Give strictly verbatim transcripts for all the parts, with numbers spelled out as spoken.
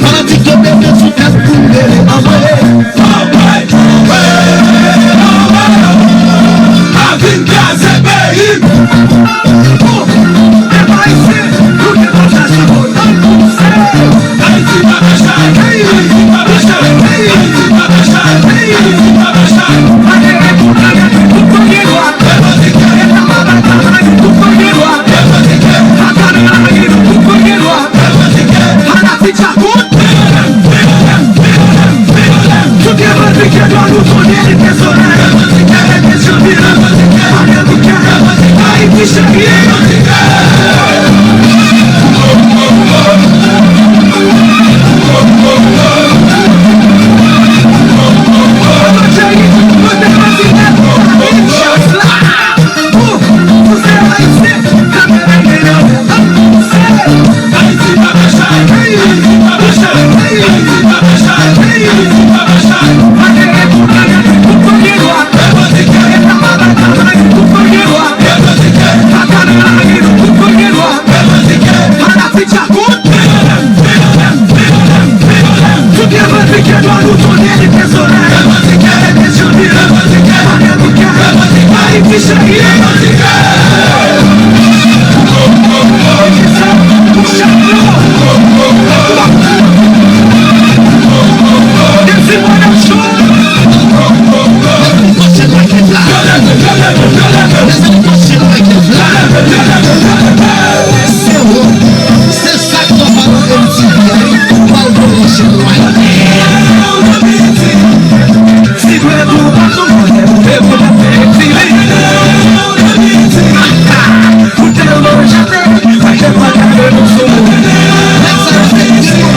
Fanatik yo mete sou tèt pou m rele anmwe. Anmwe, anmwe, anmwe. A vin kraze peyi m. Bon, pèp ayisyen, nou gen konsyans nou. Ayiti pa ka chay. Ayiti pa ka chay. Ayiti pa ka chay. Ayiti pa ka chay. Malere kontan, tout moun gen dwa. Revandike. Eta pa bay travay, tout moun gen dwa. Revandike. Papa nan lari, tout moun gen dwa. Revandike. Fanatik Djakout. Tout revandike dwa nou, tonnè etensèl. Revandike, etensèl, revandike. Revandike. Ayiti cheri. Fanatik Djakout. Tout revandike dwa nou, tonnè etensèl. Revandike, etensèl, revandike. Ayiti cheri, revandike. Pou chak nou. Desi mwen nan cho. Mezanmi, pase like la. Mezanmi, pase like la. Se wòd. Se sa k papa nan M T V a, wi. Pral voye chèn like. Si dwe tou pa tou mwen, e pou ta fè M T V. Pou tèlman jete, pa gen pa gade nou sou moun. Nèg sa yo fè istwa.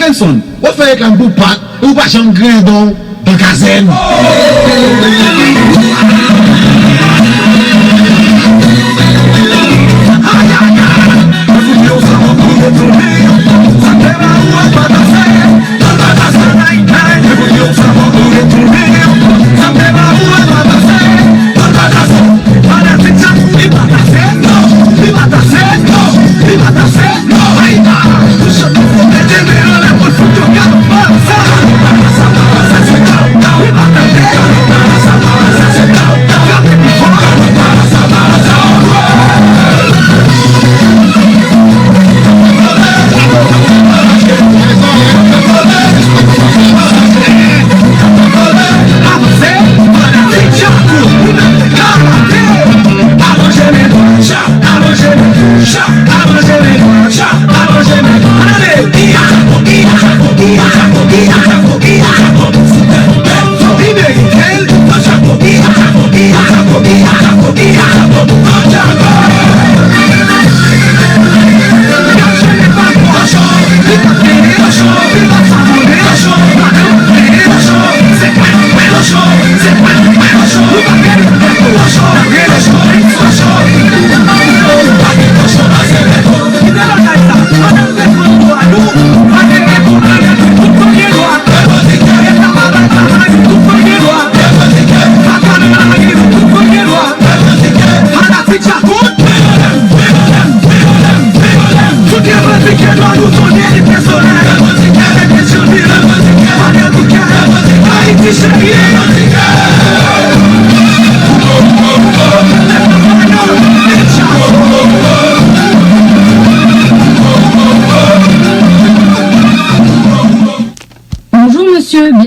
Benson, w ap fè reklame pou Pak, e ou pa janm griyen dan w dan kazèn.